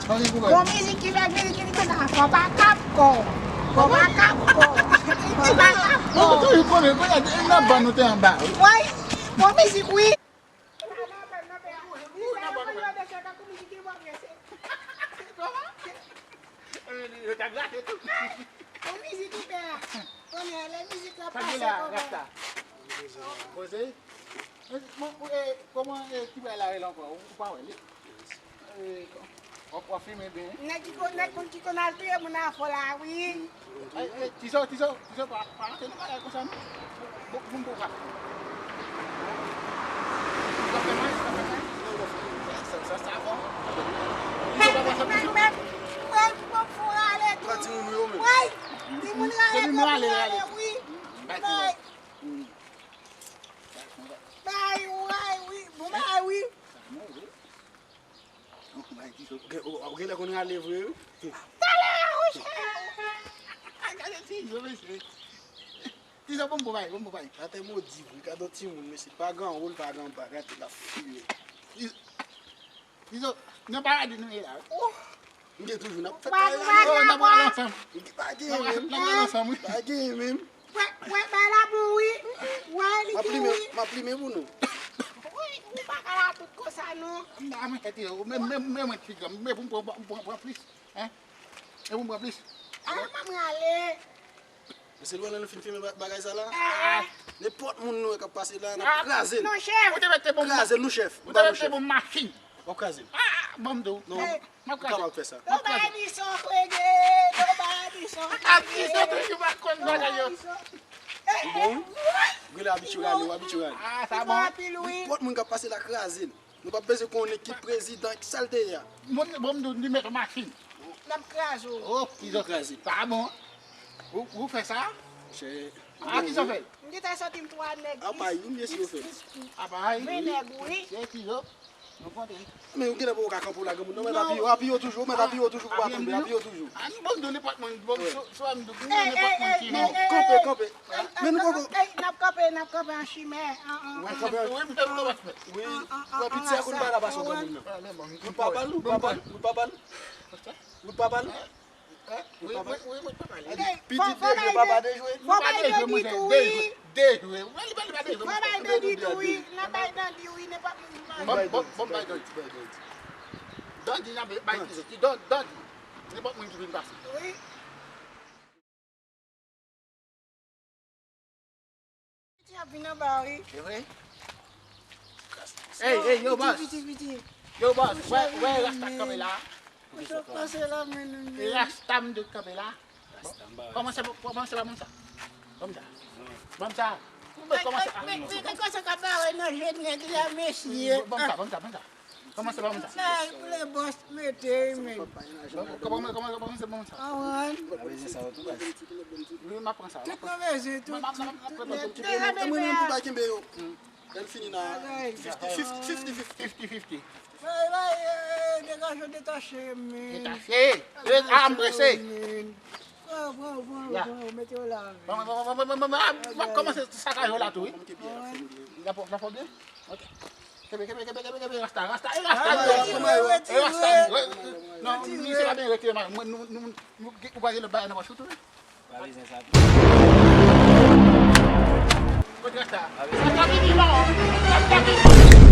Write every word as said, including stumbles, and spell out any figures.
Bon mizik ki fè mizik ki di konsa, fò pa kap kò. Fò pa kap kò. Fò pa kap kò. Bon, toujou konnen, konnen, nan ban nou te anba. Woy, bon mizik, wi. Bon mizik ki fè a. Konnen lè mizik la pase kòman. Poze. Kòman, e, ki bagay la rele ankò? Ou pa wè li? E, w ap, w ap filme byen. Nèg ki konn, nèg konn ki konn al touye moun nan fò la, wi. Tizo, Tizo, Tizo, pa, pa rantre nan bagay konsa, non. Bon, bon, bon, pa. Sa, sa, sa bon. Tizo, pa, pa, sa, Tizo. Mwen, mwen, mwen, fò rale tou. Pa timoun yo menm. Woy, timoun rale, timoun rale, wi. Bay, bay, woy, wi. Bon, bay, wi. Ou bay Tizo, ou gen, ou, ou genlè konn rale vre, wi. Talè, monchè. Gade Tizo, mesye. Tizo, bon, bon, bay, bon, bon, bay. Atè modi, vre, gade yon timoun, mesye. Pa gen wo, pa gen ba, gade l ap file. Tizo, nan paradi nou ye la, wi. M gen toujou, n ap fè kay la. Oh, n ap pral ansanm. Pa gen menm. N ap pral ansanm, wi. Pa gen menm. Wè, wè, bay la bon, wi. Wè, li di wi. M ap limen pou nou. Wi, ou pa ka la tout konsa, non. M pa mwen kèt yo, men, men, men mwen ki granm, men pou m pran, pran, pran plis. Hein? E pou m pran plis. Ah, manman ale. Mesye, lè nou fin filme ba-, bagay sa la, nenpòt moun nou wè k ap pase la, n ap kraze l. Non, chèf. Ou te mete bon, kraze l, nou, chèf. Ou te mete bon machin. W ap kraze l. Ah, bon, m di w. Non, m ap kraze l. Nobody so reggae, nobody so reggae. Artist yo toujou pa konn bagay yo. Ou bon? Ou genlè abitye rale, ou abitye rale. Ah, sa bon. Nenpòt moun k ap pase la, kraze l. Nou p ap bezwen konnen ki prezidan, ki sa l te ye a. Bon, bon, m di w, li mete machin. N ap kraze w. Oh, Tizo kraze. Pa bon. Ou, ou fè sa? Chè. Ah, ki sa w fè? M gentan sòti m twa nèg. Apa youn mesye yo fè. Apa youn. Men nèg, wi. Se Tizo. Nou kontre. Men ou genlè poko ka kanpe w la, granmoun. Non, men apiye w, apiye w toujou, men apiye w toujou pou pa tonbe, apiye w toujou. Ah, nou bon, m di w nenpòt moun, bon, so, so, m di w, nenpòt moun ki bon. Kanpe, kanpe. Men nou poko. Ey, n ap kanpe, n ap kanpe an chimen. An, an, an. Wi, m te vle w ap fè. Wi. Wè, piti a konn bagay la pase w granmoun nan. Ou pa ba l, ou pa ba l, ou pa ba l. Ou pa ba l. Wi, wi, wi, wi, pa ba l. Piti dejwe, papa dejwe. Fò bay Dandi tou, wi. Dejwe. Fò bay Dandi tou, wi. N ap bay Dandi, wi, nenpòt moun ki mande. Bon, bon, bon, bay Dandi. Dandi, n ap bay ki, ki Dandi. Nenpòt moun ki vin pase. Wi. Piti ap vin anba, wi. Se vre? Ey, ey, yo, bòs. Piti, piti, piti. Yo, bòs, wè, wè rasta k kanpe la. Ou t ap pase la, men nou menm. E rasta m di w k kanpe la. Kòmanse, kòmanse ba m sa. Ba m sa. Ba m sa. Ou mèt kòmanse. Men, men, men, men, kòmanse k ap bare nan je nèg la, mesye. Ba m sa, ba m sa, ba m sa. Kòmanse ba m sa. Sa pou le bòs mete, men. Kòman, kòman, kòman se bon sa? Awan. Wi, m ap pran sa. Tout move je, tout, tout, tout nèt. Mwen menm pou pa kenbe yo. Lè l fini nan fifty fifty. Fifty fifty. Bay, bay, eh, degaje, detache, men. Detache. A, m prese. Pran, pran, pran, pran, mete yo la. Bon, bon, bon, m ap kòmanse sakaje yo la tou, wi. Awan. La fò, la fò byen? Ok. Kenbe, kenbe, kenbe, kenbe, kenbe, rasta, rasta, e rasta, e rasta, e rasta, non, misye pa byen retire, man. Mwen, nou, nou, nou, ou pa gen lòt bagay nan pòch ou tou, wi? Pa bezwen sa tou. Kote rasta? Rasta vini, non. Rasta vini.